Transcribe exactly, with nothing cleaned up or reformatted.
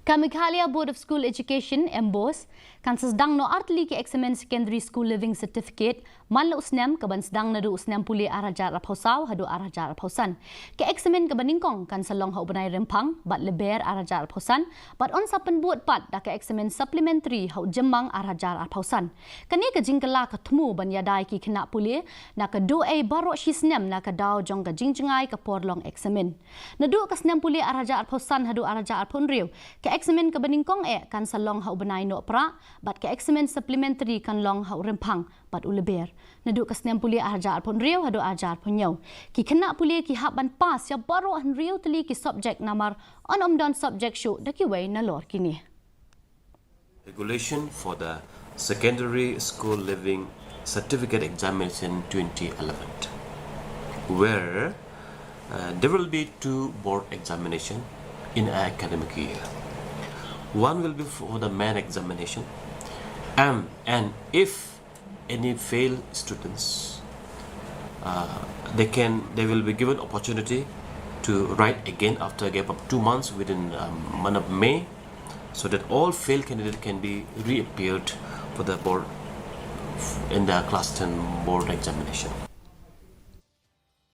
Ka Meghalaya Board of School Education, MBOSE, kan sa sdang noh artylli ki eksamin Secondary School Leaving Certificate man la u snem, ka ban sdang naduh u snem pule ar hajar arphew saw haduh ar hajar arphew san. Ka eksamin kaba nyngkong kan sa long ha u bnai Rymphang bad Lber ar hajar arphew san, bad yn sa pynbud pat da ka eksamin supplementary ha u Jymmang ar hajar arphew san. Kane ka jingkylla ka thmu ban ïada ïa ki khynnah pule na ka dohnud baroh shi snem na ka daw jong ka jingjngai ka por long eksamin. Naduh ka snem pule ar hajar arphew san haduh ar hajar arphew hynriew, ka eksamin kaba nyngkong eh kan sa long ha u bnai Nohprah, bad ka eksamin supplementary kan long ha u Rymphang bad u Lber. Naduh ka snem pule ar hajar arphew hynriew haduh ar hajar arphew hynñiew, ki khynnah pule ki hap ban pass ïa baroh hynriew tylli ki subject namar yn ym don subject shuh da kiwei nalor kine. Regulation for the Secondary School Leaving Certificate Examination twenty eleven, where uh, there will be two board examination in an academic year. One will be for the main examination, and and if any fail students, uh, they can they will be given opportunity to write again after a gap of two months within um, month of May, so that all failed candidate can be reappeared for the board in the class ten board examination.